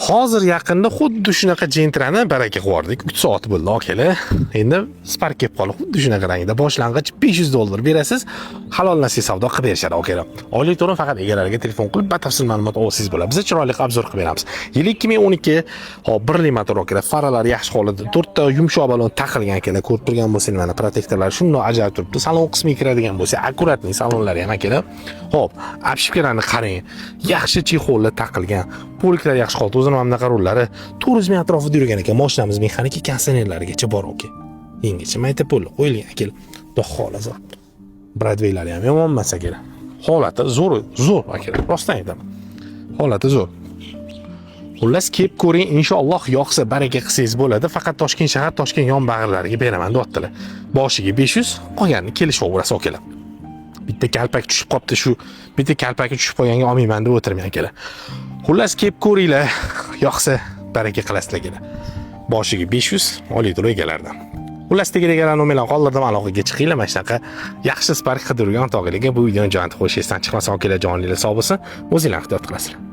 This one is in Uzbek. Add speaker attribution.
Speaker 1: Hozir yaqinda xuddi shunaqa Gentrani baraka qilib 3 soat bo'ldi, akalar. Endi Spark kelib qoldi, xuddi shunaqa rangda. Boshlang'ich $500 berasiz, halol nasiya savdo qilib berishadi, akalar. Oylik to'lov faqat egalariga telefon qilib batafsil ma'lumot olsangiz bo'ladi. Biz chiroyli qilib обзор qilib beramiz. Yili 2012, hop, birli motor, akalar, faralari yaxshi holatda, to'rtta yumshoq balon taqilgan, akalar, ko'rib turgan bo'lsangiz, mana protektorlar shundoq ajoyib turibdi. Salon qismiga kiradigan bo'lsa, аккуратный salonlari ham, akalar. Hop, обшивка larni qarang. Yaxshi чехол lar taqilgan. Полик lar yaxshi holatda, o'zini mana bunaqa rullari 400 ming atrofida yurgan ekan. Mashinamiz mexanika konditsionerlarigacha bor, aka. Yangicha mayta pol qo'yilgan, akalar. Xudo xohlasa. Bradveylari ham yomon emas, akalar. Holati zo'r, zo'r, akalar. Rostdan aytaman. Holati zo'r. Xullas, kelib ko'ring, inshaalloh yoqsa baraka qilsangiz bo'ladi. Faqat Toshkent shahar, Toshkent yon bag'irlariga beraman deyaptilar. Boshiga 500, qolganini kelishaverasiz, akalar. Bitta kalpak tushib qolibdi, shu bitta kalpaki tushib qolganga olmayman deb o'tirmang, akalar. Xullas, kelib ko'ringlar, yoqsa baraka qilasizlar, akalar. Boshiga 500 oylik to'lov egalaridan. Xullas, tegidagilar nomerlarni qoldirdim, aloqaga chiqinglar. Mana shunaqa yaxshi Spark qidirgan o'rtog'inglarga bu videoni jo'natib qo'yish esdan chiqmasin, akalar, joninglar sog' bo'lsin. O'zinglar ehtiyot qilasizlar.